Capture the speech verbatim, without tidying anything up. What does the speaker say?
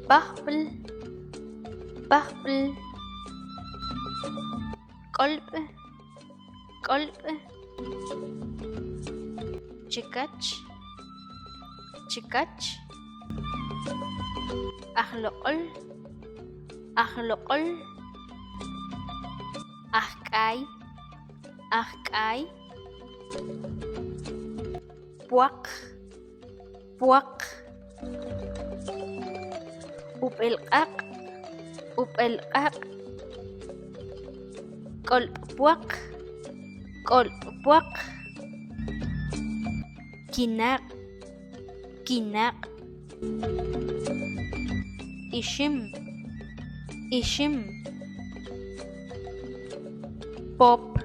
पख़्पल, पख़्पल। कल्प, कल्प। चिकच, चिकच। अख़लोकल, अख़लोकल। अख़काई, अख़काई। पुअख़, पुअख़। उपएलकाक, उपएलकाक। कल्प पुअख़, कल्प पुअख़। किनाक, किनाक। इसिम, इसिम। पप,